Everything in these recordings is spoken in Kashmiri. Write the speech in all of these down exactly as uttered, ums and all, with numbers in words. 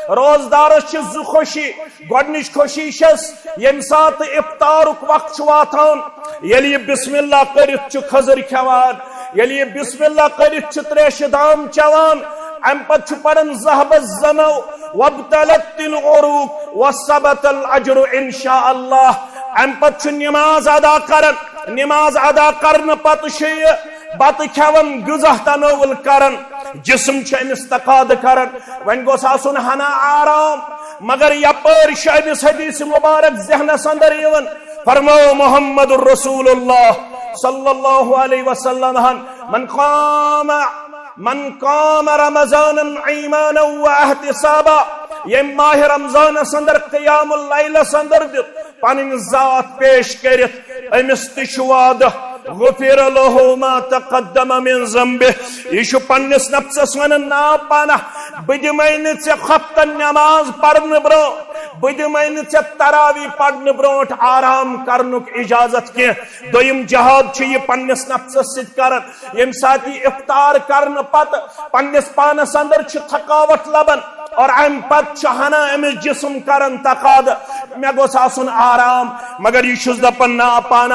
روزدارس چھِ زٕ خوشی۔ گۄڈٕنِچ خوشی چھس، ییٚمہِ ساتہٕ افطارُک وقت چھُ واتان، ییٚلہِ یہِ بسم اللہ کٔرِتھ چھُ کھٔزٕر کھٮ۪وان، ییٚلہِ یہِ بسم اللہ کٔرِتھ چھُ تریشہِ دام چٮ۪وان، امہِ پتہٕ چھُ پران ذهب الظمأ وابتلت العروق وثبت الاجر ان شاء اللہ۔ امہِ پتہٕ چھُ نماز ادا کران، نماز ادا کرنہٕ پتہٕ چھُ یہِ بتہٕ کھٮ۪وان، غذا تناول کران، جسم چھُ أمِس تقاضہٕ کران۔ وۄنۍ گوٚژھ آسُن ہنا آرام، مگر یپٲرۍ چھُ أمِس حدیث مبارک ذہنس اندر یِوان، فرموو محمد رسول اللہ صلی اللہ علیہ وسلم ہن، من قام من قام رمضان ایمانا و احتسابا، ییٚمۍ ماہ رمضانس اندر قیام اللیلس اندر دیُت پنٕنۍ ذات پیش کٔرِتھ، أمِس تہِ چھُ وعدٕ، غفر له ما تقدم من ذنبه۔ یہِ چھُ پننِس نفسس ونان، نا پناہ، بہٕ دِمے نہٕ ژےٚ خۄفتن نماز پرنہٕ برونٛہہ، بہٕ دِمے نہٕ ژےٚ تراوی پرنہٕ برونٛٹھ آرام کرنُک اجازت کینٛہہ۔ دوٚیِم جہاد چھُ یہِ پننِس نفسس سۭتۍ کران۔ ییٚمہِ ساتہٕ یہِ افطار کرنہٕ پتہٕ پننِس پانس اندر چھِ تھکاوٹ لبان اور امہِ پتہٕ چھُ ہنا أمِس جسم کران تقاضہٕ، مےٚ گوٚژھ آسُن آرام، مگر یہِ چھُس دپان، نا پانہ،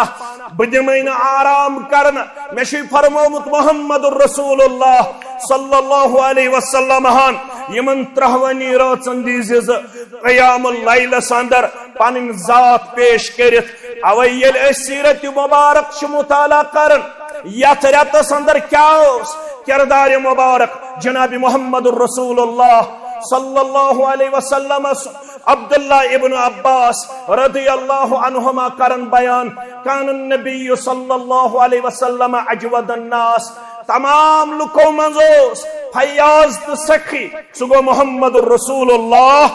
بہٕ دِمے نہٕ آرام کرنہٕ۔ مےٚ چھُے فرمومُت محمد رسول اللہ صلی اللہ علیہ وسلم ہن، یِمن ترٛہوٕنی رٲژن دیٖزِ زٕ قیام اللیلس اندر پنٕنۍ ذات پیش کٔرِتھ۔ اوے ییٚلہِ أسۍ سیرت مبارک چھِ مطالعہ کران، یتھ رٮ۪تس اندر کیٛاہ اوس کردار مبارک جناب محمد رسول اللہ صلی اللہ علیہ وسلمس؟ عبداللہ ابن عباس رضی اللہ عنہما کرن بیان، کان النبی صلی اللہ علیہ وسلم اجود الناس، تمام لُکو منٛز اوس فیاض تہٕ سخی، سُہ گوٚو محمد رسول اللہ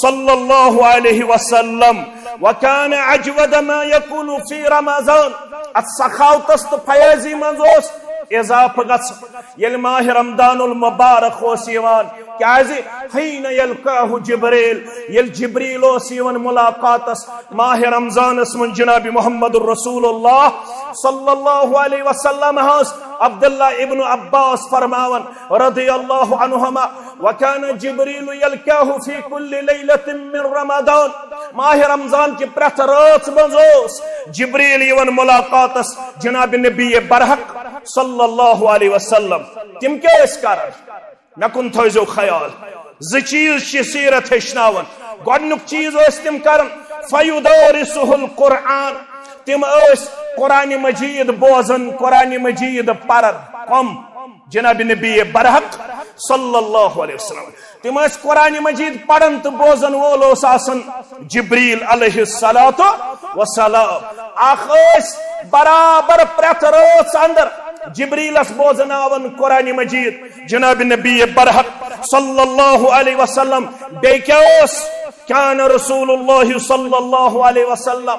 صلی اللہ علیہ وسلم۔ وکان اجود ما یکون فی رمضان۔ اتھ سخاوتس تہٕ فیاضی منٛز اوس اضافہٕ گژھان ییٚلہِ ماہ رمضان المبارک اوس یِوان، کیازِ حین یلقاہ جبریل، ییٚلہِ جبریل اوس یِوان ملاقاتس ماہ رمضانس منٛز جناب محمد رسول اللہ صلی اللہ علیہ وسلم ہس۔ عبداللہ ابن عباس فرماون رضی اللہ عنہما، وكان جبريل يلقاه في كل ليلة من رمضان۔ ماہ رمضان کہِ پرٛٮ۪تھ رٲژ منٛز اوس جبریل یِوان ملاقاتس جناب نبی برحق صلی اللہ علیہ وسلم۔ تِم کیٛاہ ٲسۍ کران؟ مےٚ کُن تھٲیزیو خیال۔ زٕ چیٖز چھِ سیرت ہیٚچھناوان۔ گۄڈٕنیُک چیٖز ٲسۍ تِم کران، فیدارسہ القرآن۔ تِم ٲسۍ قرآن مجید بوزان، قرآن مجید پران۔ کم؟ جناب نبی برحق صلی اللہ علیہ وسلم۔ تِم ٲسۍ قرآن مجید پران تہٕ بوزن وول اوس آسان جبریل علیہ الصلوۃ والسلام۔ اکھ ٲسۍ برابر پرٛٮ۪تھ رٲژ اندر جبریلس بوزناوان قرآن مجید جناب نبی برحق صلی اللہ علیہ وسلم۔ بیٚیہِ کیٛاہ اوس؟ كان رسول الله صلى الله عليه وسلم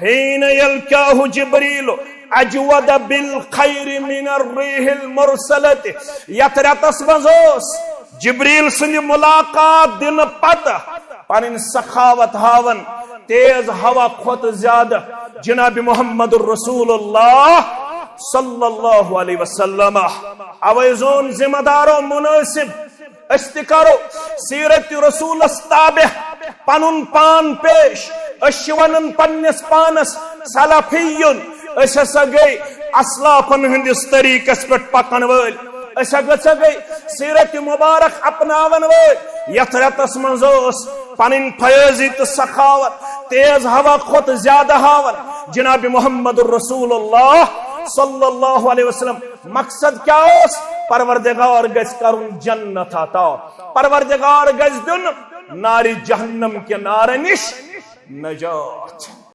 حين يلقاه جبريل أجود بالخير من الريح المرسلة۔ یتھ رٮ۪تس منٛز اوس جبریل سٕنٛدِ ملاقات دِنہٕ پتہٕ پنٕنۍ سخاوت ہاوان تیز ہوا کھۄتہٕ زیادٕ جناب محمد رسول اللہ صلی اللہ علیہ وسلم۔ اوے زون ذمہ دارو مناسب، أسۍ تہِ کرو سیرت رسولس تابع پنُن پان پیش۔ أسۍ چھِ ونان پننِس پانس سلفیون، أسۍ ہسا گٔے اسلافن ہٕنٛدِس طریٖقس پٮ۪ٹھ پکن وٲلۍ۔ أسۍ ہسا گٔے سیرت مبارک اپناون وٲلۍ۔ یتھ رٮ۪تس منٛز اوس پنٕنۍ فیاضی تہٕ سخاوت تیز ہوا کھۄتہٕ زیادٕ ہاوان جناب محمد رسول اللہ صلی اللہ علیہ وسلم۔ مقصد کیٛاہ اوس؟ پروردگار گژھِ کرُن جنت عطا، پروردگار گژھِ دیُن نارِ جہنم کہِ نارٕ نِش نجات۔